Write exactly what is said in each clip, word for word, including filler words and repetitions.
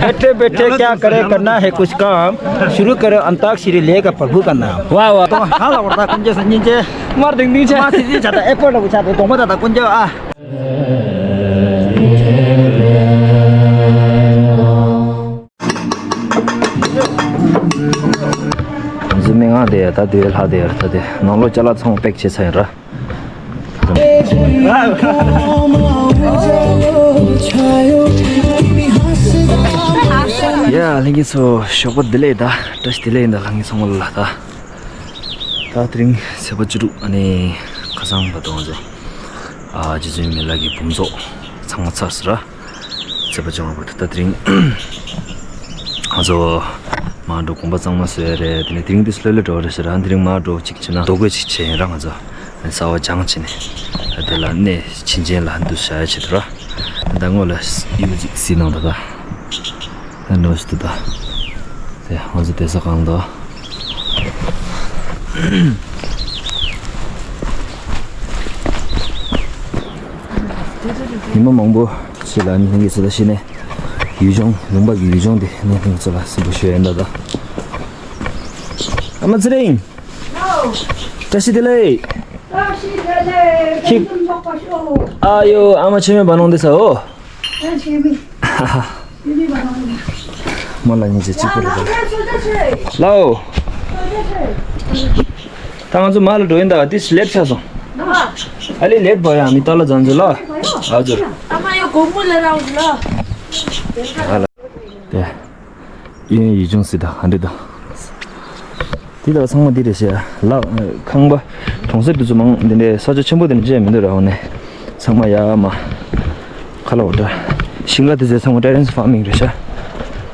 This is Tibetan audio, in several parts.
बैठे बैठे क्या करे, करना है कुछ काम, शुरू करो अंताक्षरी, लेकर प्रभु का नाम। वाह, वाह। तो हाल और था कुंजे संजिंजे। मार दिंग दिंग छे। मार दिंग दिंग छे, तो एयरपोर्ट को छाते, तो मत आता कुंजे आ। ང་ཚོ་སྨན་ཁང་དེ་ད་དེ་ལྷ་དེ་ད་དེ་ནང་ལོགས་ཅ་ལག་ཚང་མ་པེག་བྱས་ཚར་ཡིན་ར། ཡ་ལྷན་རྒྱས་ཚོ་ཞོགས་པ་བདེ་ལེགས། ད་བཀྲ་ཤིས་བདེ་ལེགས་ཡིན། ད་ལྷན་རྒྱས་ཚང་མ་ལ་ད་ད་དེ་རིང་ཚེས་པ་བཅུ་དྲུག་ཨ་ནི་ཁ་སང་བར་དུ་ང་ཚོ་ཨ་རྗེ་བཙུན་མི་ལ་གི་འབུམ་ཚོགས་ཚང་མ་ཚར་ཟེར་ར། ཚེས་པ་བཅོ་ལྔ་བར་དུ་ད་དེ་རིང་ང་ཚོ་མར་འགྲོ་དགོན་པ་གཙང་མ་བཟོ་ཡ་རེད། དེ་ནས་དེ་རིང་དུས་སུ་ལྷོད་ལྷོད་འགྲོ་བ་རེད་ཟེར་ར། དེ་རིང་མར་འགྲོ་གཅིག་བྱས་ན་རྡོ་བརྐོས་གཅིག་བྱས་ཡིན་ར། ང་ཚོ་གསར་པ་སྦྱངས་བྱས་ནས་ད་དེ་ལ་གནས་བྱིན་ཅན་ལ་འདུ་བྱ་ཡ་ཆེད་དུ་ར། ད་སྔོན་ལ་ཡུ་གཅིག་སྲིད་ནང་ད་ད་ད་འགྲོ་ཞིག་ད་ད་དེ་ང་ཚོ་བསྡད་ས་གང་ད། ཉི་མ་མང་པོ་ཞིག་ལ་ནི་ལྷན་རྒྱས་ཚོ་ད་ཤི་ནས་ཡུལ་ལྗོངས་ལུང་པ་གི་ཡུལ་ལྗོངས་དེ་ནི་ལྷན་རྒྱས་ཚོ་ལ་གསལ་པོ་ཞུ་ཡ་ཡིན་ད་ད། ཨ་མ་ཚེ་རིང་། བཀྲ་ཤིས་བདེ་ལེགས། བཀྲ་ཤིས་བདེ་ལེགས། ཁྱེད་ཕུན་སུམ་ཚོགས་པ་ཤོག་ཨ་ཡོ་ཨ་མ་ཆེན་མོའི་བ་ནོང་འདི་ཚ་འོ། ཨ་ཆེན་མོ། ཡུལ་མི་བ་ནོང་། མ་ལ་ཉིན་བྱེད་གཅིག་པུ་ལ་ལ། ལའོ། ད་ང་ཚོ་མ་ལ་འགྲོ་ཡིན་ད་ཏིས་ལེབ་ཆགས་སོང་། ཨ་ལེ་ལེབ་བ་ཡང་མི་ཏཱ་ལ་ཛན་ཛུ་ལ། ཨ་ཛུ། ཨ་མ་ཡོ་གོ་མོ་ལ་ར་འོ་ལ། དེ། གཡས་གཡོན་ཡུལ་ལྗོངས་སྲིད་དང་ཧ་འདྲེ་དང་། འདི་ལ་ཚང་མ་འདི་རེད་ཤག་ལ་ཁང་པ་གྲོང་གསེབ་དེ་ཚོ་མང་འདི་འདྲའི་ས་ཆ་ཆེན་པོ་དེ་འདྲ་མཇལ་མི་འདུག་ར། འོ་ནས་ཚང་མ་ཡ་མ་ཁ་ལ་འོ་འདྲ་ཤིང་ཁ་དེ་ཚོ་ཚང་མ་ཏེ་རེ་སི་ཕར་མིང་རེད་ཤག་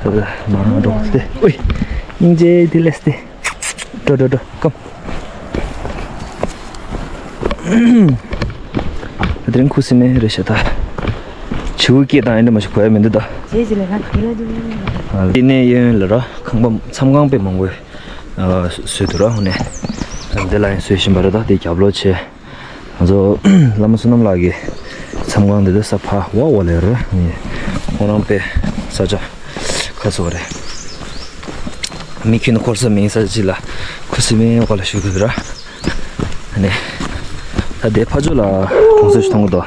ད་ད་མ་འགྲོ་སྟེ་ཨོའི་སྙིང་རྗེ་དེ་ལས་ཏེ་འགྲོ་འགྲོ་འགྲོ་ཀམ། དེ་རིང་ཁུ་སིམ་མེ་རེད་ཤག་ད་བྱིའུ་སྐད་དང་ཨེ་འདྲ་མ་ཞིག་གོ་ཡ་མི་འདུག་ད། ཇེ་ཇེ་ལེ་ཁ་ཁེ་ལ་ཇེ་ལེ། དེ་ནས་གཡས་གཡོན་ལ་ར་ཁང་པ་མཚམས་ཁང་དཔེ་མང་པོ་བཟོས་འདུག་ར། འོ་ནས་འདི་ལ་ཡང་བཟོས་བཞིན་པ་རེད། ད་དེ་རྒྱབ་ལོགས་བྱས་ང་ཚོ་བླ་མ་བསོད་ནམས་ལགས་ཀྱི་མཚམས་ཁང་འདི་ད་ས་ཕ་བ་འོ་ལེ་ར། ཁོང་རང་དཔེ་ས་ཆ་ཁ་སོ་རེད། མི་ཁྱོད་འཁོར་ས་མིན་ས་ཅི་ལ་ཁུ་སིམ་མེ་འོག་ལ་བཞུགས་འདུག་ར། ཨ་ནི། ད་དེ་ཕ་ཇོ་ལ་གྲོང་གསེབ་ཞིག་མཐོང་གི་འདུག་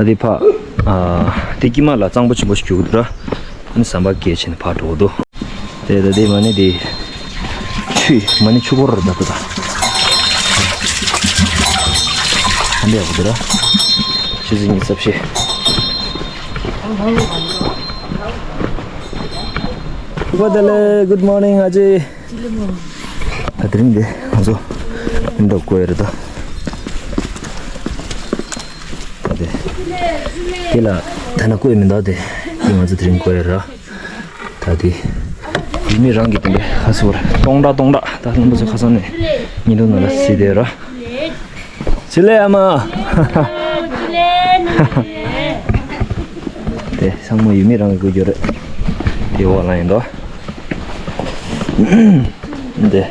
ད་དེ་ཕ། ཨ། དེ་དཀྱིལ་མ་ལ་གཙང་པོ་ཆེན་པོ་ཞིག་རྒྱུག་འདུག་ར། ཨ་ནི་ཟམ་པ་བརྒལ་བྱས་ནས་ཕར་འགྲོ་གི་འདུག་དེ་ད་དེ་མ་ཎི་དེ། ཆུ། མ་ཎི་ཆུ་འཁོར་ར་ད་ད་ད། ཨ་འདི་ཡག་པོ་འདུག་ར། ཆུ་ཚོད་ཉི་ཤུ་རྩ་བཞི། Good morning, ཨ་ཅེ། ད་དེ་རིང་འདི་ང་ཚོ་འདི་འདྲ་བརྐོ་ཡ་རེད་ད། ད་དེ་དེ་ལ་ད་ན་བརྐོ་ཡ་མི་འདུག་དེ་དེ་ང་ཚོ་དེ་རིང་བརྐོ་ཡ་རེད། ད་དེ་ཡུལ་མི་རང་གི་དེ་འདྲ་ཁ་སོར་སྟོང་ཕྲག་སྟོང་ཕྲག་ད་རྣམ་པ་ཚོ་ཁ་སང་ནས་ཉིན་དུ་ནང་ལ་སྲིད་དེ་ར། ཇུ་ལེ་ཨ་མ། དེ་ཚང་མ་ཡུལ་མི་རང་གི་དགོས་རྒྱུ་རེད། དེ་འོག་ལ་ཡིན་དོ། འདི།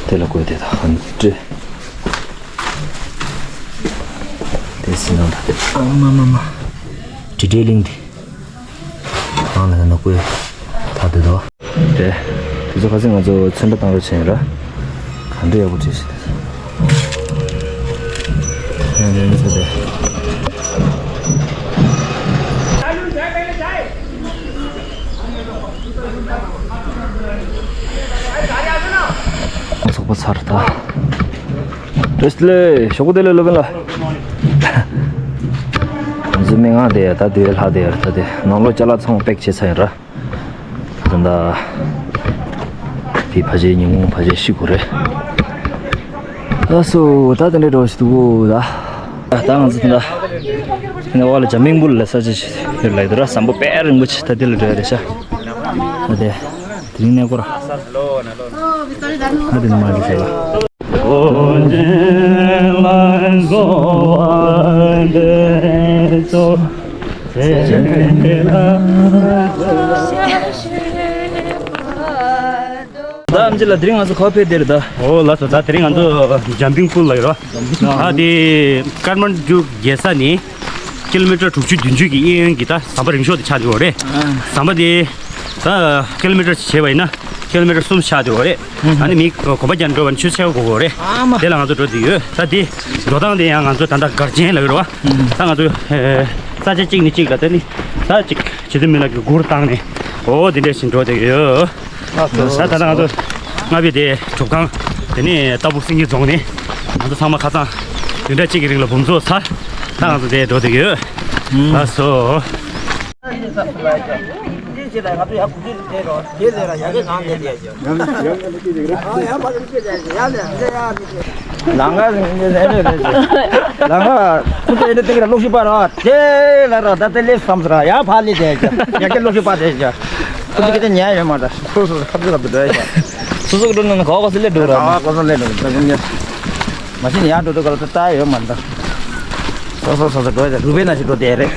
དེ་ལ་བཀོད་དེ་དང་ཧན་ཏྲི། དེ་སི་ནང་ད་དེ་ཨ་མ་མ་མ། དྲི་དྲི་ལིང་དེ། གང་ལ་ན་བཀོད་ད་དེ་དོ། དེ། དེ་ཚོ་ཁ་སང་ང་ཚོ་ཚོན་ཁྲ་བཏང་རོགས་བྱས་ཡིན་ར། ག་འདྲ་ཡག་པོ་བྲིས་ཤིག་དེ་ཚོ། ཡང་ཡང་ཚོ་དེ། ཚོགས་པ་ཚར་ད། བཀྲ་ཤིས་བདེ་ལེགས་སློབ་དཔོན་ལགས། ང་ཚོའི་སྨན་ཁང་དེ་ད་དུས་ལྷག་དེ་ད་དེ་ནང་ལོགས་ཅ་ལག་ཚང་མ་པེག་བྱས་ཚར་ཡིན་ར། ད་ད་དེ་ཕ་ཆེ་ཉིན་གུང་ཕ་ཆེ་ཤི་དགོས་རེད། ལགས་སོ། ད་དེ་འདྲའི་འགྲོ་ཞིག་འདུག་གོ་ད། ད་ང་ཚོ་ད་ནས་འོག་ལ་འཇམ་མིང་པུལ་ལ་ས་ཆ་ཞིག་ཡོད་ལ་ཡོད་ར། ཟམ་པ་དཔེ་རིང་པོ་ཆེ་ད་དེ་ལ་འགྲོ་ཡ་རེད་ཤག་ད་དེ་དེ་རིང་གནས་སྐོར་ད་དེ་ནི་མ་གི་ཟེར་ལ། ད་ཨམ་ཆི་ལ་དེ་རིང་ང་ཚོ་ག་པར་ཕེབས་བསྡད་རེད་ད། ཨོ་ལགས་སོ། ད་དེ་རིང་ང་ཚོ་འཇམ་མིང་པུལ་ལ་ཡོད་ར། ཨ་དེ་ཀ་ཐ་མན་ཌུ་རྒྱལ་ས་ནས། ཀི་ལོ་མི་ཊར་དྲུག་ཅུ་བདུན་ཅུ་གི་གཡས་གཡོན་གྱི་ད་ཟམ་པ་རིང་ཤོས་དེ་ཆགས་བསྡད་ཡོད་རེད། ཨ། ཟམ་པ་དེ་ད་ཀི་ལོ་མི་ཊར་བྱས་པ་ཡིན་ན་ཀི་ལོ་མི་ཊར་གསུམ་ཆགས་བསྡད་ཡོད་རེད། ཨ་ནི་མི་གོམ་པ་རྒྱག་འགྲོ་བ་ནི་ཆུ་ཚོད་ཕྱེད་ཀ་འགོར་གྱི་ཡོད་རེད། ཨ་མ། དེ་ལ་ང་ཚོ་འགྲོ་བསྡད་ཡོད། ད་དེ་འགྲོ་སྟངས་དེ་ཡང་ང་ཚོ་ད་ལྟ་སྒར་ཆེན་ལབ་ཀྱི་རེད་བ། ད་ང་ཚོ་ས་ཆ་གཅིག་ནས་གཅིག་ལ་ད་ནི་ད་གཅིག་བྱེད་དུ་མི་ལ་གི་སྒུར་བཏང་ནས་འོ་དེ་འདྲས་ཞིག་འགྲོ་བསྡད་ཀྱི་ཡོད། ད་ད་ལྟ་ང་ཚོ་ལྔ་པའི་དེ་གྲུབ་ཁང་དེ་ནས་ལྟ་བུ་སེང་གེ་རྫོང་ནས་ང་ཚོ་ཚང་མ་ཁ་སང་བདུན་ཕྲག་གཅིག་གི་རིང་ལ་འབུམ་ཚོགས་ཚར། ད་ང་ཚོ་དེ་འགྲོ་བསྡད་ཀྱི་ཡོད། ལགས་སོ། ལང་ཀ་ལང་ཀ་ཁུ་ཏེ་ཏེ་ལ་ལོག་ཤི་པ་ར་དེ་ལ་ར་ད་དེ་ལེ་སམ་སྲ་ཡ་ཕ་ལི་དེ་ཡ་ཀེ་ལོག་ཤི་པ་དེ་ཡ་ཁུ་ཏེ་ཉ་ཡོད་མ་ད་སོ་སོ་ཁབ་ཁབ་ཏུ་འགྲོ་ཡ་སོ་སོ་འགྲོ་ན་ག་བ་སི་ལེ་འགྲོ་ར་ག་བ་སི་ལེ་འགྲོ་ད་ཉ་མ་ཤི་ཡ་འགྲོ་ད་ག་ལ་ད་ཡོད་མ་ད་སོ་སོ་སོ་སོ་འགྲོ་ཡ་རུ་བེ་ན་ཤི་འགྲོ་དེ་རེད།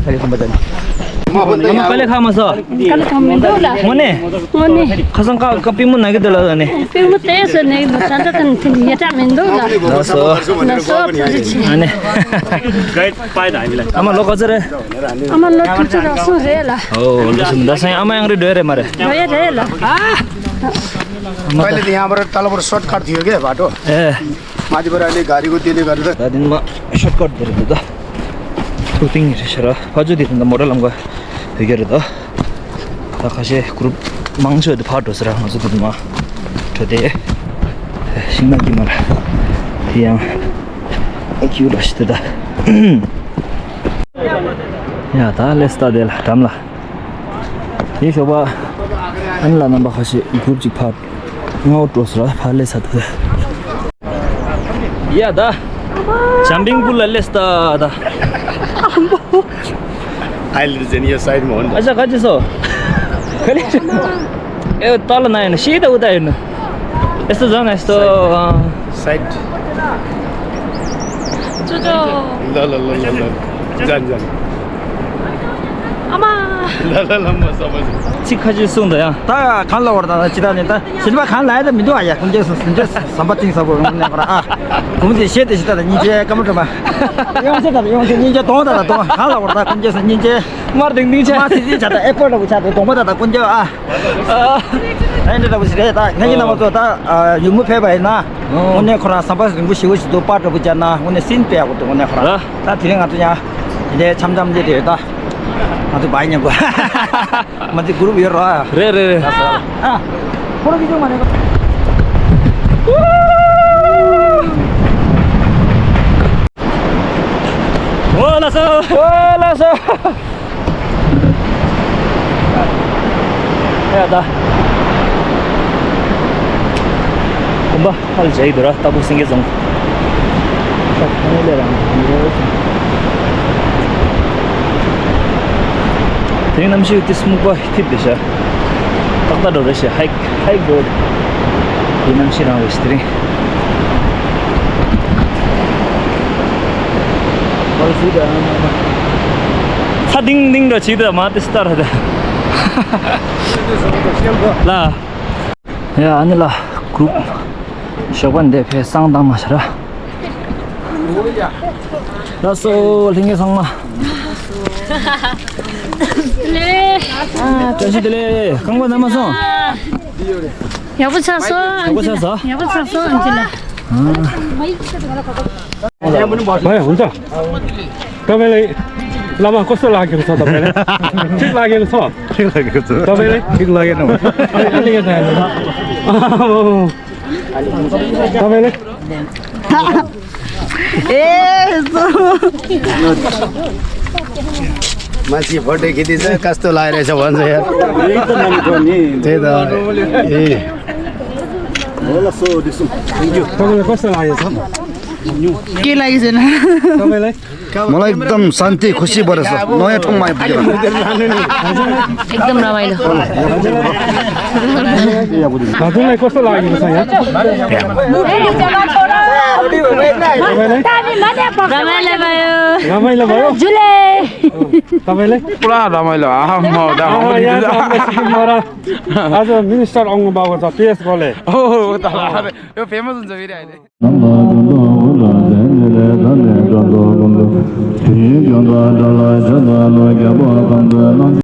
ཁ་ལེ་ཁ་མ་ད་ནི། ཨ་མ་དཀའ་ལས་ཁག་མ་སོང་། དཀའ་ལས་ཁག་མི་འདུག་ལ། དངོས་གནས། དངོས་གནས། ཁ་སང་ཁ་ཁ་པུས་མོ་ན་གི་འདུག་ལ་ནི། པུས་མོ་ཏོག་ཙམ་ན་གི་འདུག་ད་ལྟ་ད་ནི་ཡ་ཏྲ་མི་འདུག་ལ། ལགས་སོ། ལགས་སོ་ཐུགས་རྗེ་ཆེ། ཨ་ནི། ཨ་མ་ལོ་ག་ཚོད་རེད། ཨ་མ་ལོ་དྲུག་ཅུ་རེ་གསུམ་རེད་ལ། ཨོ་ལགས་སོ། ད་སང་ཨ་མ་ཡང་རེད་འགྲོ་ཡ་རེད་མ་རེད། འགྲོ་ཡ་རེད་ལ། पहले तो यहाँ पर तालापुर शॉर्टकट थियो क्या बाटो? ए। माथि पर अहिले गाडीको त्यसले गर्दा। दादिनमा सर्टकट दिएर त। थुतिङ सर फजु दिथन त मोटर लम्का हेगेर त। त खसे ग्रुप मांगछु त फाटो सर हजु दिनमा ठोते। सिंगल दिनमा। तियां। क्यु रस्ट त। या त लेस्ता देला टामला। དེ་ཞོགས་པ། ཨན་ལ་རྣམ་པ་ཁ་ཤས་གུར་གཅིག་ཕར། ངའོ་སྤྲོ་སོ་ར་ཕར་ལས་ས་དུ། ཡ་ད། ཇམ་པིང་པུལ་ལ་ལས་ད་ད། ཨ་ལི་ཟེན་ཡོ་སའིད་མོན། ཨ་ཅག་ག་ཅི་སོ། ག་ལེ། ཨེ་ད་ལ་ན་ཡོད་ན་ཤི་ད་འུ་ད་ཡོད་ན། ཨེ་སོ་ཟ་ན་ཨེ་སོ། སའིད། ཅོ་ཅོ། ལ་ལ་ལ་ལ་ལ། ཇན་ཇན། ཨ་མ། ལ་ལ་ལ་མ་ས་མ་ཞིག་ཅི་ཁ་ཅི་གསུངས་ད་ཡ། ད་གང་ལ་བར་ད་ཅི་ད་ནི་ད་ཞིན་པ་གང་ལ་ཡ་ད་མི་འདུག་ཨ་ཡ། ཀུན་རྒྱལ་སོ་སུན་ཅེ་ཟམ་པ་ཏིང་ས་བོ་ཡོང་ནས་བར་ཨ། ཀུན་རྒྱལ་ཤེས་དེ་ཞི་ད་ད་སྙིང་རྗེ་ཀ་མ་ཀྲོ་མ། ཡོང་ཆེ་ད་ད་ཡོང་ཆེ་སྙིང་རྗེ་གཏོང་ད་ད་གཏོང་གང་ལ་བར་ད་ཀུན་རྒྱལ་སོ་སྙིང་རྗེ། དམར་ལྡིང་ལྡིང་ཆ། དམར་སི་སི་ཆ་ད་ཨེ་པོ་ལ་བུ་ཆ་ད་གདོང་པ་ད་ད་ཀུན་རྒྱལ་ཨ། ཨ་འདྲ་འདྲ་བོ་ཞིག་རེད་ད། ངེད་ཀྱི་རྣམ་པ་ཚོ་ད་ཡུལ་མི་ཕེབས་པ་ཡིན་ན། དངོས་གནས་ཁོ་རང་བསམ་པ་རིང་པོ་ཞེ་པོ་ཞིག་འདུག་པར་འདྲ་བོ་བརྒྱབ་ན་དངོས་གནས་སིན་སྤེལ་ཡག་པོ་འདུག་དངོས་གནས་ཁོ་རང་། ད་དེ་རིང་ང་ཚོ་ཡང་དེ་འདྲའི་འཆམ་འཆམ་ལས་དེ་ད་ང་ཚོ་བག་ཉལ་དགོས། ང་ཚོ་གུ་རུབ་ཡོད་རོ། རེད་རེད་རེད། ཨ། ཁོ་རང་གི་ཅུང་མ་རེད། ཨོ་ལགས་སོ། ཨོ་ལགས་སོ། ཡ་ད། གོམ་པ་ཧ་ལས་བྱས་ཡོད་ར་ལྟ་བུ་སེང་གེ་བཟང་། ད་ཁ་ནས་ལས་རང་། དེ་རིང་གནམ་གཤིས་དེ་སྨུག་པ་ཐིབས་བསྡད་ཤག་ཏག་ཏག་འགྲོ་རེད་ཤག་ཧའིག་ཧའིག་འགྲོ་རེད། དེ་གནམ་གཤིས་རང་རེད་ཤག་དེ་རིང་། ཚ་ཏིང་ཏིང་འགྲོ་བྱེད་དུས་མ་དེ་སྟར་རེད། ལ། ཡ་ཨ་ནི་ལ་གུག་ཞོགས་པ་འདི་ཕེ་སང་དང་མ་ཤར། ལགས་སོ་ལྷན་རྒྱས་ཚང་མ། ལེ། བཀྲ་ཤིས་བདེ་ལེགས། རྐང་པ་ན་མ་སོང་། ཡག་པོ་ཆགས་སོང་། ཡག་པོ་ཆགས་སོང་། ཡག་པོ་ཆགས་སོང་ཨ་ཅི་ལ། भाइ हुन्छ। तपाईँलाई लामा कस्तो लागेको छ? तपाईँलाई ठिक लागेको छ? ठिक लागेको छ। तपाईँलाई ठिक लागेन। तपाईँलाई ए, यस्तो। मान्छे फोटो खिचिन्छ, कस्तो लागिरहेछ भन्छ यार। यही त मान्छे हो नि। त्यही त। ए। होला, so this one. Thank you. तपाईँलाई कस्तो लागेको छ? केही लागेको छैन। तपाईँलाई? मलाई एकदम शान्ति, खुसी भएर छ। नयाँ ठाउँमा आइपुगेर। एकदम रमाइलो। हजुरलाई कस्तो लागेको छ यहाँ? तपाईँलाई? रमाइलो भयो। रमाइलो भयो? जुले। तपाईँलाई? पुरा रमाइलो। आहा, म त यहाँ त हाम्रो सिक्किमबाट आज मिनिस्टर आउनुभएको छ, पिएस गोले। हो, हो, हो, त यो फेमस हुन्छ फेरि अहिले। དུས་རྒྱུན་དུ་དགྲ་ལ་ཇི་ལྟར་ལུས་རྒྱལ་པོ་ཁམས་དུ་ལམ།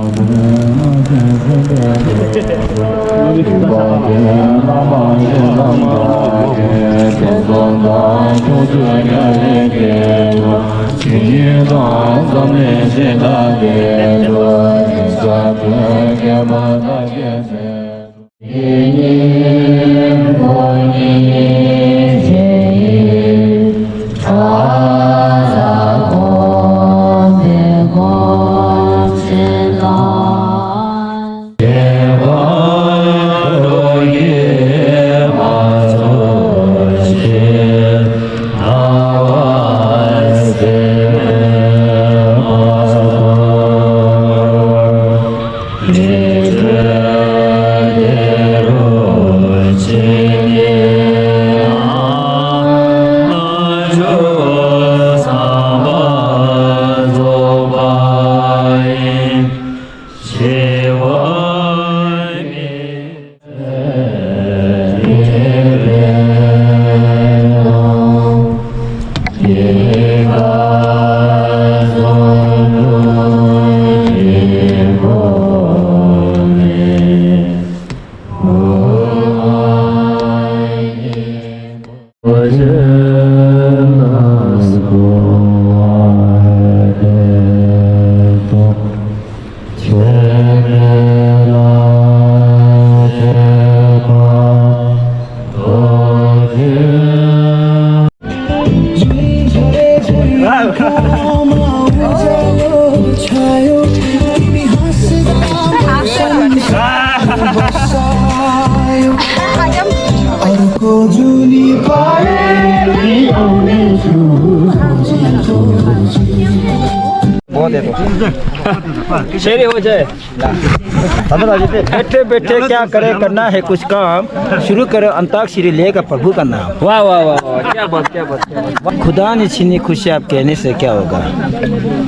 बैठे बैठे क्या करे, करना है कुछ काम, शुरू करो अंताक्षरी, लेकर प्रभु का नाम। वाह, वाह, वाह, वाह, क्या बात, क्या बात, क्या बात। खुदा ने छीनी खुशी आप कहने से क्या होगा,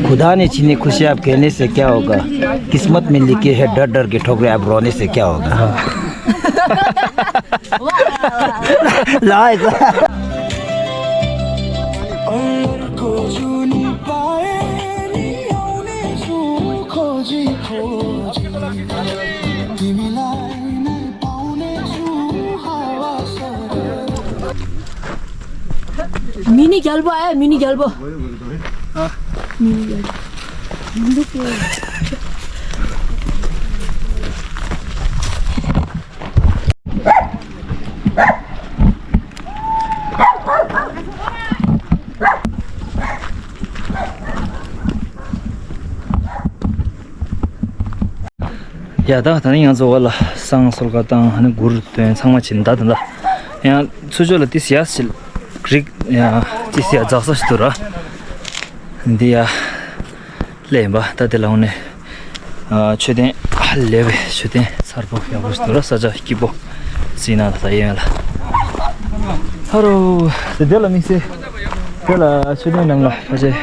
खुदा ने छीनी खुशी आप कहने से क्या होगा, किस्मत में लिखी है डर डर के ठोकरें, आप रोने से क्या होगा। ला ऐसा। मिनी ग्याल्बो आयो, मिनी ग्याल्बो। मिनी ग्याल्बो। ཡ་ད་ད་ནི་ང་ཚོ་བ་ལ་བསང་གསོལ་ཁ་བཏང་ཨ་ནི་གུར་འདོན་ཚང་མ་བྱིན་ད་ད་ད་ཡང་ཚུར་ཕྱོགས་ལ་ཏི་སི་ཡ་སི་རིག་ཡ་ཏི་སི་ཡ་འཛག་ས་ཞིག་འདུག་ར། འདི་ཡ་ལས་ཡིན་པ་ད་དེ་ལ་འོང་ནས་མཆོད་རྟེན་ལས་པའི་མཆོད་རྟེན་གསར་པོ་ཡག་པོ་ཞིག་འདུག་ར། ས་ཆ་སྐྱིད་པོ་སྲིད་ན་ད་ཡན་ལ་ཧ་རོ། དེ་དེ་ལ་དམིགས་བསལ་དེ་ལ་མཆོད་རྟེན་ནང་ལ་ཕལ་ཆེར་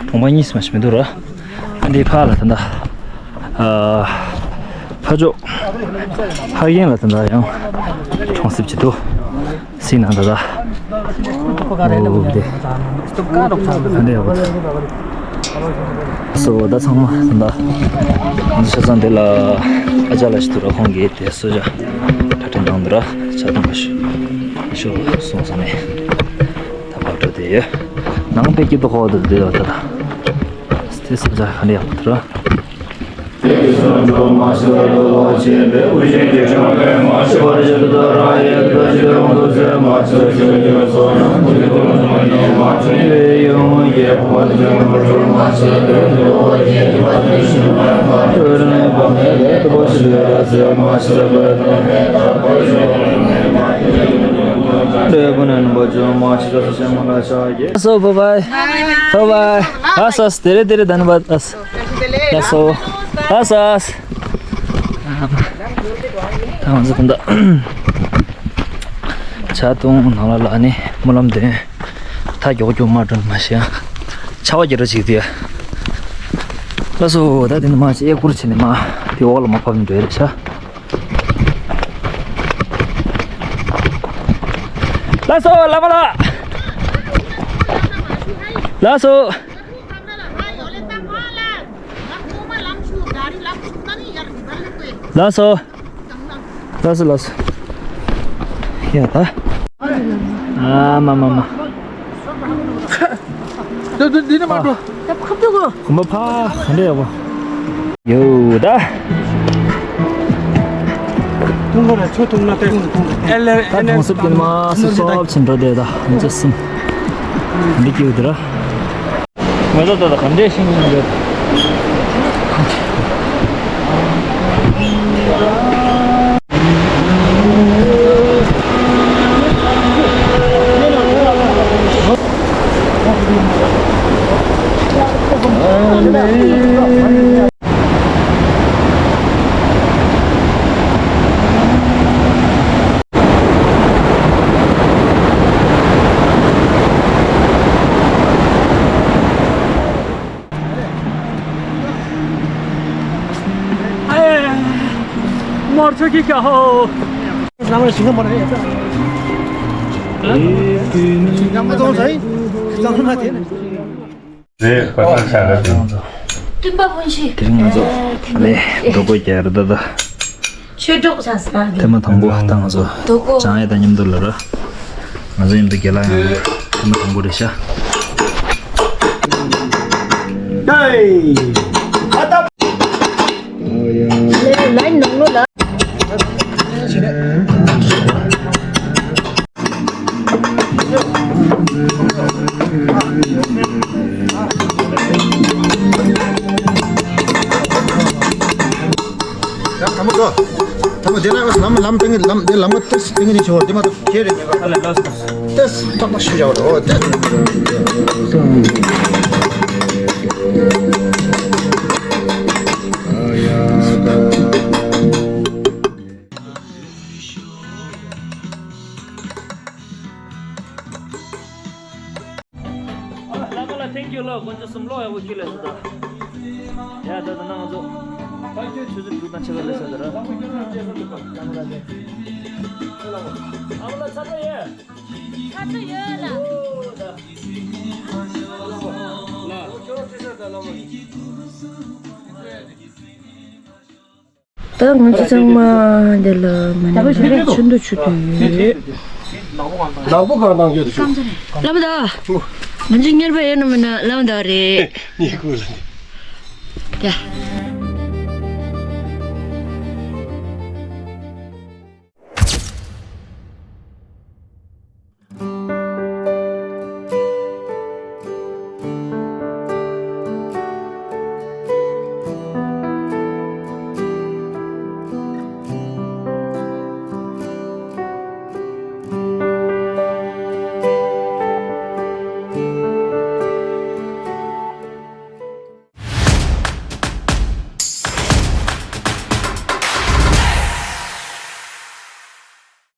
བུམ་པ་གཉིས་མ་ཞིག་མི་འདུག་ར། འདི་ཕར་ལ་ད་ལྟ་ཨ་ཕ་ཇོ་ཕ་རྒན་ལ་ད་ལྟ་ཡང་གྲོང་གསེབ་ཅིག་འདུག་སྲིད་ན་ད་ལྟ་འོ་དེ་འདི་ཡག་པོ་འདུག་སོ་ད་ཚང་མ་ད་ལྟ་ང་ཚོ་ཆ་ཚང་འདི་ལ་ཨ་ཅག་ལ་ཞིག་འདུག་ར། ཁོང་གིས་དེ་གསོལ་ཇ་གྲ་སྒྲིག་གནང་འདུག་ར། ཆ་ཚང་མ་ཞིག་ཤོག་སོང་ས་ནས་ད་བར་འགྲོ་བསྡད་ཡོད། ནང་པའི་སྐྱིད་སྡུག་ཁོག་ཏུ་བསྡད་ཡོད་ད་ལྟ། དེ་ས་ཆ་ག་འདྲ་ཡག་པོ་འདུག་ར། སོ་བ་བའི། བ་བའི། ཨ་ས་ས་དེ་རེད་དེ་རེད། ད་ནི་བ་ཨ་ས། ཡ་སོ། ཨ་ས་ས། ད་ང་ཚོ་ད་ལྟ་ཇ་འཐུང་ནང་ལ་ལ་ནི་སྨོན་ལམ་འདོན། ད་མགྱོགས་མགྱོགས་མ་འགྲོ་ནི་མ་ཤེས་ཡ། ཆར་པ་རྒྱག་ར་ཅིག་དེ། ལགས་སོ། ད་དེ་ནི་མ་ཅིག་ཨེ་ཁུར་བྱས་ནས་མ་དེ་འོག་ལ་མ་ཕབ་ནས་འགྲོ་ཡ་རེད་ཤག་ལགས་སོ་བླ་མ་ལགས། ལགས་སོ། ལགས་སོ། ལགས་སོ་ལགས་སོ། ཡ་ད། ཨ་མ་མ་མ། འདི་འདི་འདི་ནས་མ་འགྲོ། ད་ཁུབ་འདུག་གོ། གོམ་པ་ཕ་ག་འདྲ་ཡག་པོ། ཡོད་ད། ཐུང་གོ་ར་ཆུ་འཐུང་ན་ཏེ་ཨེ་ལེ་ད་གྲོང་གསེབ་ཀྱི་མ་སུ་སོབ་ཕྱིན་འགྲོ་དེ་ད་ཧམ་ཅི་སིན། འདི་ཀྱི་འདི་ར། ང་ཚོ་ད་ལྟ་ག་འདྲས་ཤིང་ཡོད། མོར་ཆོ་གི་ཀ་ཧོ། ལམ་ར་ཞིང་ཁམས་པ་རེད། ཞིང་ཁམས་པ་ཚོ་ཟེར། ཞིང་ཁམས་པ་དེ། རེད་པ་ས་ཆ་ག་དུ། སྟོན་པ་སྤུན་བཞི། དེ་རིང་ང་ཚོ་ཨ་ལས་རྡོ་བརྐོས་རྒྱག་རེད་ད་ད། ཆོས་གྲོགས་ཆགས་སོང་། ཐེངས་མ་དང་པོ་ད་ང་ཚོ་རྡོ་བརྐོས་བྱང་ཡ་དང་མཉམ་དུ་ལ་ར། ང་ཚོ་མཉམ་དུ་རྒན་ལགས་ཡང་ཐེངས་མ་དང་པོ་རེད་ཤག་ལའིན་ནང་ལོགས་ལ། ཡ་དམ་པ་འགྲོ། དམ་པ་འདི་ན་ལམ་ལམ་སྟེང་གི་ལམ་འདི་ལམ་ཁ་ཏིས་སྟེང་གི་ནི་ཆོ་འདི་མ་གཏོགས་ཁྱེད་རེ་ཉེ་ག་ཨ་ལ་ལོ་སི་ཏིས་ཏག་ཏག་ཞུ་བྱ་བ་འགྲོ་འོ་ཏིས། བླ་མ་ལ་thank you ལོ། དཀོན་མཆོག་གསུམ་བློ་ཡག་པོ་ཁྱེར་ལས་སོ་ད། ཡ་ད་ད་ནང་ང་ཚོ་ད་ཁྱོད་ཆུ་ཚོད་དྲུག་དང་ཕྱེད་ཀ་ལས་སོ་ད་ར། ཨ་མ་ལ་ཚ་པ་ཡ། ཚ་པ་ཡོད་ལ། ལ། ཁྱོད་རང་ཁྲིད་ས་ད་བླ་མ་གི། ད་ང་ཚོ་ཚང་མ་འདི་ལ་མ་ཎི་ཆུ་འདུ་ཆུ་དུ་ཡོད། ནག་པོ་གང་དང་ཡོད་དུ་ཆུ། བླ་མ་ད། ང་ཚོ་མཉེས་པ་ཡོད་ན་མིན་ན་བླ་མ་ད་རེད། ཉེ་ཁུ་ལ་ནི། ཡ།